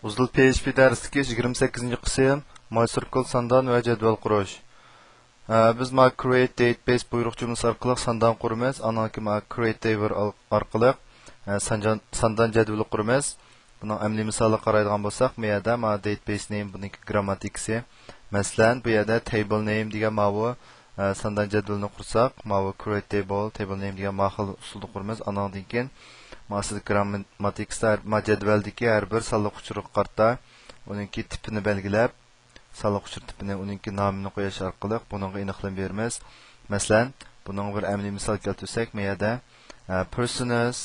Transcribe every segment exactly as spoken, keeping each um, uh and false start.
ئۇزۇل پي ئېچ پى دەرسلىكى يىگىرمە سەككىزىنچى قىسىم، ماي سىركل ساندان ۋە جەدۋەل قۇرۇش. ئە، بىز ما create database بۇيرۇق جۈملىسى ئارقىلىق ساندان قۇرىمىز. ئانان كېيىن ما create table ئار-، ئارقىلىق، ئە، سانجان-، ساندان جەدۋىلى قۇرىمىز. بۇنىڭ ئەمەلىي مىسالىغا قارايدىغان بولساق، بۇ يەردە ما database name، بۇنىڭكى گرامماتىكىسى. مەسىلەن، بۇ يەردە table name دېگەن ماۋۇ، ئە، ساندان جەدۋىلىنى قۇرساق، ماۋۇ create table، table name دېگەن ما خىل ئۇسۇلدا قۇرىمىز. ئانىڭدىن كېيىن ما سىز گرامماتىكىسىدا ھەر، ما جەدۋەلدىكى ھەر بىر سانلىق ئۇچۇرغا قارىتا ئۇنىڭكى تىپىنى بەلگىلەپ، سانلىق ئۇچۇر تىپىنى، ئۇنىڭكى نامىنى قويۇش ئارقىلىق بۇنىڭغا ئېنىقلىما بېرىمىز. مەسىلەن، بۇنىڭغا بىر ئەمەلىي مىسال كەلتۈرسەك، ما يەردە، ئە، persons،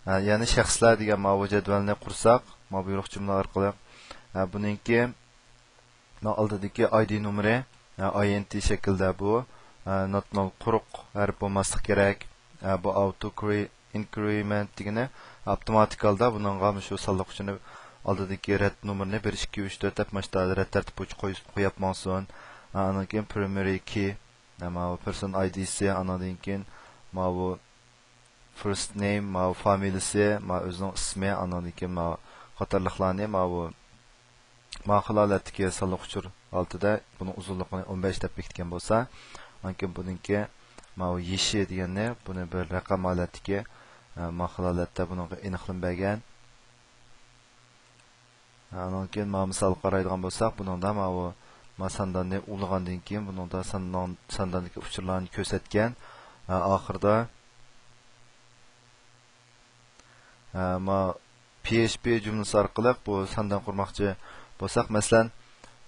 ئە، يەنى شەخسلەر دېگەن ماۋۇ جەدۋەلنى قۇرساق، ما بۇيرۇق جۈملە ئارقىلىق، ئە، بۇنىڭكى ما ئالدىدىكى ئاي دى نومۇرى، ئە، ئاي ئېن تى شەكلىدە بۇ، ئە، not null، قۇرۇق ھەرپ بولماسلىق كېرەك. ئە، بۇ auto incre-، increment دېگىنى ئاپتوماتىك ھالدا بۇنىڭغا مۇشۇ سانلىق ئۇچۇرنى ئالدىدىكى رەت نومۇرىنى بىر، ئىككى، ئۈچ، تۆت دەپ ماشتا رەت تەرتىپ بويىچە قوي-، قويۇپ ماڭسۇن. ئە، ئاندىن كېيىن primary key، ئە، ماۋۇ person ئاي دىسى، ئاندىن كېيىن ماۋۇ first name، ماۋۇ فامىلىسى، ماۋۇ ئۆزىنىڭ ئىسمى، ئاندىن كېيىن ماۋۇ قاتارلىقلارنى ماۋۇ ما خىل ھالەتتىكى سانلىق ئۇچۇر ھالىتىدە بۇنىڭ ئۇزۇنلۇقىنى ئون بەش دەپ بېكىتكەن بولسا، ئاندىن كېيىن بۇنىڭكى ماۋۇ يېشى دېگەننى بۇنى بىر رەقەم ھالەتتىكى، ئە، ما خىل ھالەتتە بۇنىڭغا ئېنىقلىما بەرگەن. ئاندىن كېيىن ما مىسالغا قارايدىغان بولساق، بۇنىڭدا ماۋۇ ما سانداننى ئۇلىغاندىن كېيىن بۇنىڭدا ساندان-، سانداندىكى ئۇچۇرلارنى كۆرسەتكەن. ئە، ئاخىرىدا ھە، ما پي ئېچ پى جۈملىسى ئارقىلىق بۇ ساندان قۇرماقچى بولساق، مەسىلەن،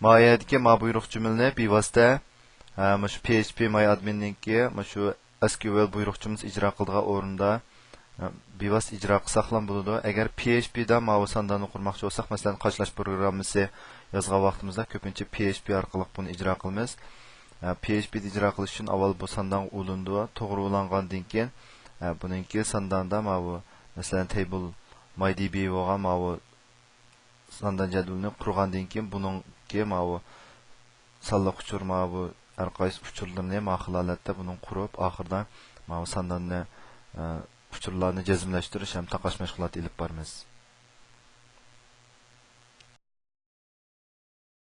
ما يەردىكى ما بۇيرۇق جۈملىنى بىۋاسىتە، ھە، مۇشۇ پي ئېچ پى ماي ئادمىننىڭكى مۇشۇ ئېس كيۇ ئېل بۇيرۇق جۈملىسى ئىجرا قىلىدىغان ئورۇندا، ھە، بىۋاسىتە ئىجرا قىلساقلا بولىدۇ. ئەگەر پي ئېچ پىدا ماۋۇ سانداننى قۇرماقچى بولساق، مەسىلەن، قاچىلاش پروگراممىسى يازغان ۋاقتىمىزدا كۆپىنچە پي ئېچ پى ئارقىلىق بۇنى ئىجرا قىلىمىز. ھە، پي ئېچ پىدا ئىجرا قىلىش ئۈچۈن ئاۋۋال بۇ ساندانغا ئۇلىنىدۇ، توغرا ئۇلانغاندىن كېيىن، ھە، بۇنىڭكى سانداندا ماۋۇ، مەسىلەن، تەيبىل ماي دى بى بولغان ماۋۇ ساندان جەدۋىلىنى قۇرغاندىن كېيىن، بۇنىڭكى ماۋۇ سانلىق ئۇچۇر، ماۋۇ ھەر قايسى ئۇچۇرلىرىنى ما خىل ھالەتتە بۇنىڭ قۇرۇپ، ئاخىرىدا ماۋۇ سانداننى، ئە، ئۇچۇرلارنى جەزملەشتۈرۈش ھەم تاقاش مەشغۇلاتى ئېلىپ بارىمىز.